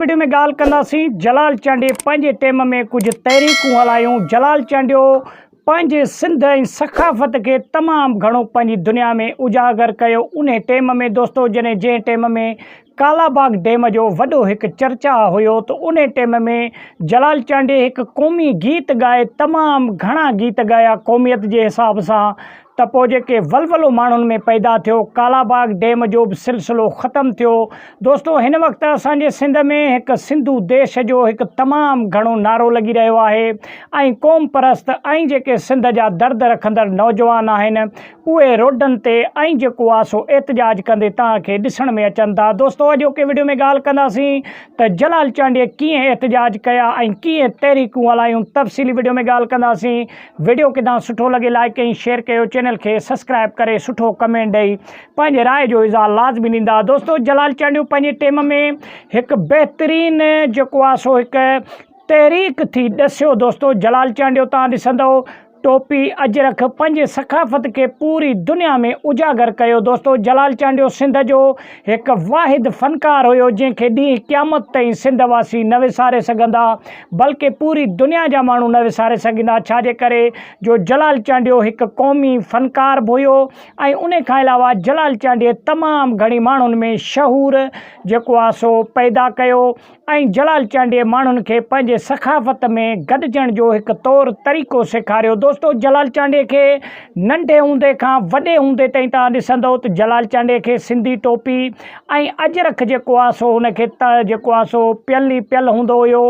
Video ۾ ڳالهه ڪنداسين جلال چانڊيي پنهنجي ٽيم ۾ ڪجهه تحريڪون هلايون جلال چانڊيو پنهنجي سنڌ ۽ ثقافت کي تمام گهڻو پنهنجي دنيا ۾ اجاگر ڪيو انهي ٽيم ۾ دوستو جڏهن جنهن ٽيم ۾ ڪالا باغ ڊيم جو وڏو هڪ چرچا هيو ته انهي ٽيم ۾ جلال چانڊيي هڪ قومي گيت ڳائي تمام گهڻا گيت ڳايا قوميت جي حساب سان ته پوء جيڪي ولولو ماڻهن ۾ پيدا ٿيو، ڪالاباغ ڊيم جو به سلسلو ختم ٿيو. دوستو هن وقت اسان جي سنڌ ۾ هڪ سنڌو ديش جو هڪ تمام گهڻو نعرو لڳي رهيو آهي ۽ قوم پرست ۽ جيڪي سنڌ جا درد رکندڙ نوجوان آهن اهي روڊن تي ۽ جيڪو آ سو احتجاج ڪندي توهان کي ڏسڻ ۾ اچن ٿا. دوستو اڄوڪي وڊيو ۾ ڳالهه ڪنداسين ته جلال چانڊيي ڪيئن احتجاج ڪيا ۽ ڪيئن تحريڪون هلايون تفصيلي وڊيو ۾ ڳالهه ڪنداسين. وڊيو ڪٿان سٺو لڳي لائيڪ ۽ شيئر ڪيو چينل کي سسڪرائب ڪري سٺو ڪمينٽ ڏئي پنهنجي راء جو اظهار لازمي ڏيندا دوستو جلال چانڊيو پنهنجي ٽيم ۾ هڪ بهترين جيڪو آ سو هڪ تحريڪ ٿي ڏسيو دوستو جلال چانڊيو تان ڏسندو ٽوپي اجرڪ پنهنجي ثقافت کي پوري دنيا ۾ اجاگر ڪيو دوستو جلال چانڊيو سنڌ جو هڪ واحد فنڪار هيو جنهن کي ڏينهن قيامت تائين سنڌ واسي نه وساري سگهندا بلڪه پوري دنيا جا ماڻهو نه وساري سگهندا ڇا جي ڪري جو جلال چانڊيو هڪ قومي فنڪار به هيو ۽ ان کان علاوه جلال چانڊيي تمام گهڻي ماڻهن ۾ شعور جيڪو آ سو پيدا ڪيو ۽ جلال چانڊيي ماڻهن کي پنهنجي ثقافت ۾ گڏجڻ جو هڪ طور طريقو سيکاريو دوستو جلال چانڊيي کي ننڍي هوندي کان وڏي هوندي تائين توهان ڏسندو ته جلال چانڊيي کي سنڌي ٽوپي ۽ اجرڪ جيڪو آ سو هن کي ته جيڪو آ سو پيل ئي پيل هوندو هيو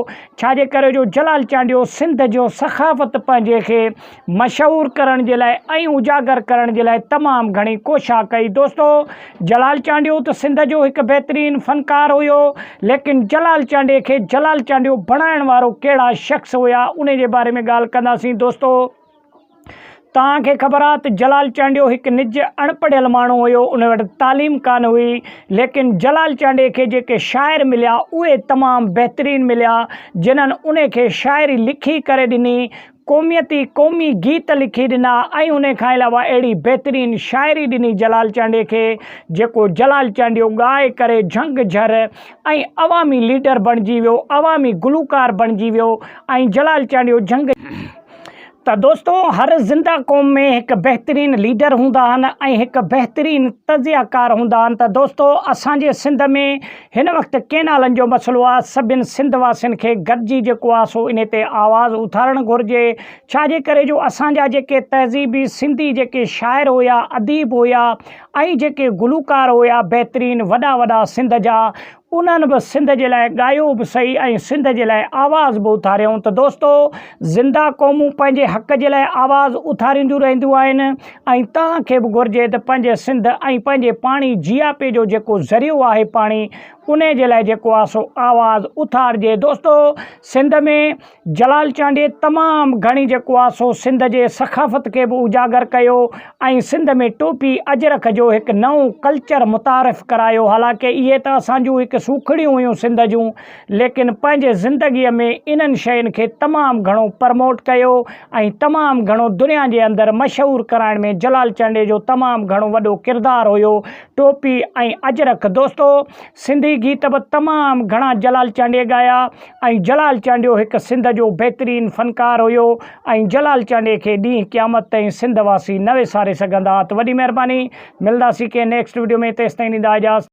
ڇا جي ڪري جو جلال چانڊيو سنڌ جو ثقافت پنهنجي کي مشهور ڪرڻ جي لاء ۽ اجاگر ڪرڻ جي لاء تمام گهڻي ڪوشا ڪئي دوستو جلال چانڊيو ته سنڌ جو هڪ بهترين فنڪار هيو ليڪن جلال چانڊيي کي جلال چانڊيو بڻائڻ وارو ڪهڙا شخص هيا انهي جي باري ۾ ڳالهه ڪنداسين دوستو توهان کي خبر آ ته جلال چانڊيو هڪ نج اڻپڙهيل ماڻهو هيو ان وٽ تعليم ڪانه هئي ليڪن جلال چانڊيي کي جيڪي شاعر مليا اهي تمام بهترين مليا جنھن ان کي شاعري لکي ڪري ڏني قوميتي قومي گيت لکي ڏنا ۽ ان کان علاوه اهڙي بهترين شاعري ڏني جلال چانڊيي کي جيڪو جلال چانڊيو ڳائي ڪري جهنگ جهر ۽ عوامي ليڊر بڻجي ويو عوامي گلوڪار بڻجي ويو ۽ جلال چانڊيو جهنگ ته دوستو هر زنده قوم ۾ هڪ بهترين ليڊر هوندا آهن ۽ هڪ بهترين تجزيه ڪار هوندا آهن ته دوستو اسان جي سنڌ ۾ هن وقت ڪينالن جو مسئلو آهي سڀن سنڌ واسين کي گڏجي جيڪو آهي سو انهي تي آواز اٿارڻ گهرجي ڇا جي ڪري جو اسان جا جيڪي تهذيبي سنڌي جيڪي شاعر هيا اديب هيا ۽ جيڪي گلوڪار هيا بهترين وڏا وڏا سنڌ جا انهن به سنڌ جي لاء ڳايو به سهي ۽ سنڌ جي لاء آواز به اٿاريائون ته دوستو زنده قومون پنهنجي حق جي لاء آواز اٿارينديون رهنديون آهن ۽ توهان کي به گهرجي ته پنهنجي سنڌ ۽ پنهنجي پاڻي جياپي جو جيڪو ذريعو آهي پاڻي انهي جي لاء جيڪو آهي سو آواز اٿارجي دوستو سنڌ ۾ جلال چانڊيي تمام گهڻي جيڪو آ سو سنڌ جي ثقافت کي به اجاگر ڪيو ۽ سنڌ ۾ ٽوپي اجرڪ جو هڪ نئون ڪلچر متعارف ڪرايو حالانڪه اهي ته اسان جون هڪ سوکڙيون هيون سنڌ جون ليڪن پنهنجي زندگي ۾ انهن شين کي تمام گهڻو پرموٽ ڪيو ۽ تمام گهڻو دنيا جي اندر مشهور ڪرائڻ ۾ جلال چانڊيي جو تمام گهڻو وڏو ڪردار هيو ٽوپي ۽ اجرڪ دوستو سنڌي گيت به تمام گهڻا جلال چانڊيي ڳايا ۽ جلال چانڊيو هڪ سنڌ جو بهترين فنڪار هيو ۽ جلال چانڊيي کي ڏينهن قيامت تائين سنڌ واسي نه وساري سگهندا ته وڏي مهرباني ملنداسين ڪنهن نيڪسٽ وڊيو ۾ تيستائين ڏيندا اجازت.